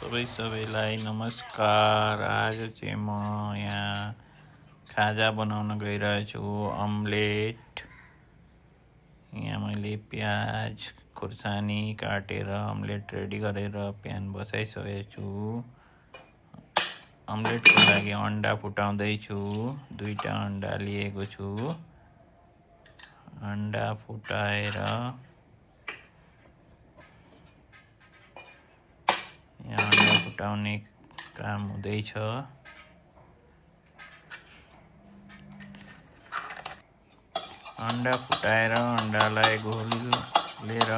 सबैलाई नमस्कार। आज चाहिँ म यहाँ खाजा बनाउन गइरहेछु, अमलेट। यहाँ मैले प्याज खुर्सानी काटेर अमलेट रेडी गरेर प्यान बसाइसकेको छु। अमलेटको लागि अन्डा फुटाउँदैछु। 2टा अन्डा लिएको छु। अन्डा फुटाएर यहाँ अन्डा फुटाउने काम हुँदैछ। अन्डा फुटाएर अन्डालाई घोलेर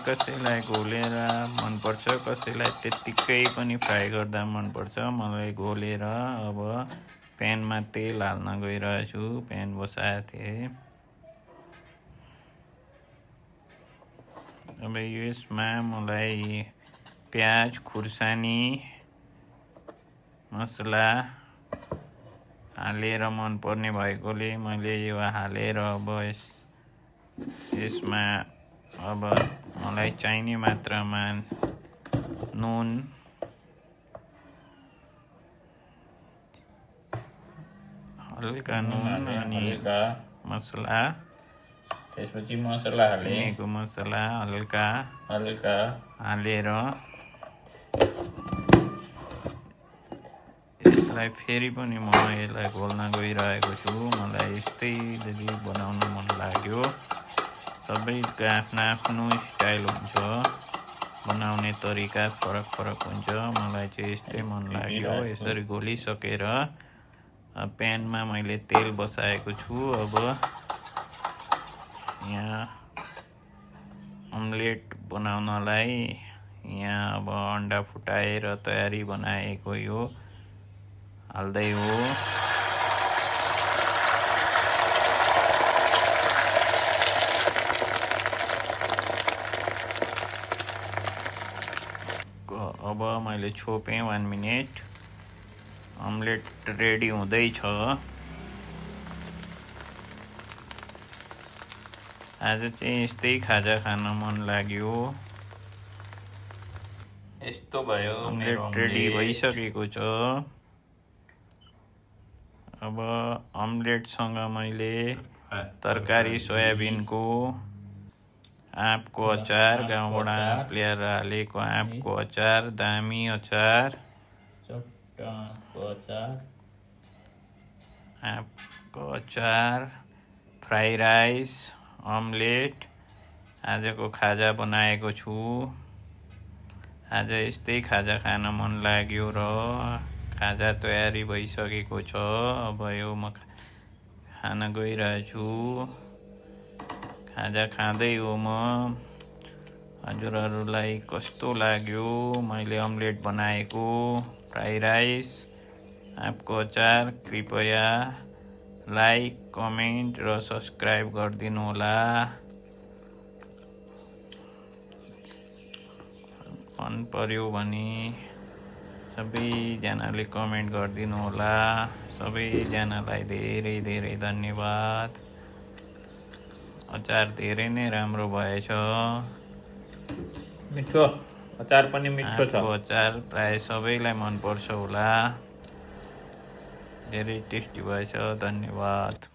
कसैलाई घोलेर मनपर्छ, कसैलाई त्यत्तिकै पनि फ्राई गर्दा मनपर्छ। मलाई घोलेर अब प्यानमा तेल हाल्न गइरहेछु। प्यान बसाएको थिएँ। अब यसमा मलाई प्याज खुर्सानी मसला हालेर मनपर्ने भएकोले मैले यो हालेर अब यसमा अब मलाई चाहिने मात्रामा नुन, हल्का नुन अनि मसला, त्यसपछि मसला हालेको मसला हल्का हालेर यसलाई फेरि पनि म यसलाई घोल्न गइरहेको छु। मलाई यस्तै बनाउन मन लाग्यो। सबैको आफ्नो स्टाइल हुन्छ, बनाउने तरिका फरक हुन्छ। मलाई चाहिँ यस्तै मन लाग्यो। यसरी घोलिसकेर प्यानमा मैले तेल बसाएको छु। अब यहाँ अमलेट बनाउनलाई यहाँ अब अन्डा फुटाएर तयारी बनाएको यो हाल्दै हो। अब मैले छोपेँ 1 मिनेट। अमलेट रेडी हुँदैछ। आज चाहिँ यस्तै खाजा खान मन लाग्यो। यस्तो भयो, अमलेट रेडी भइसकेको छ। अब अमलेटसँग मैले तरकारी सोयाबिनको आँपको अचार, गाउँबाट आँप ल्याएर हालेको आँपको अचार, दामी अचार, आँपको अचार, फ्राई राइस, अमलेट आजको खाजा बनाएको छु। आज यस्तै खाजा खान मन लाग्यो र खाजा तयारी भइसकेको छ। अब यो म खान गइरहेछु। खाजा खाँदै हो म। हजुरहरूलाई कस्तो लाग्यो मैले अमलेट बनाएको, फ्राई राइस, आँपको अचार? कृपया लाइक, कमेन्ट र सब्सक्राइब गरिदिनु होला। मन पर्यो भने सबैजनाले कमेन्ट गरिदिनु होला। सबैजनालाई धेरै धेरै धन्यवाद। अचार धेरै नै राम्रो भएछ। मिठो अचार पनि मिठो छ। अचार प्राय सबैलाई मन पर्छ होला। धेरै टेस्टी भएछ। धन्यवाद।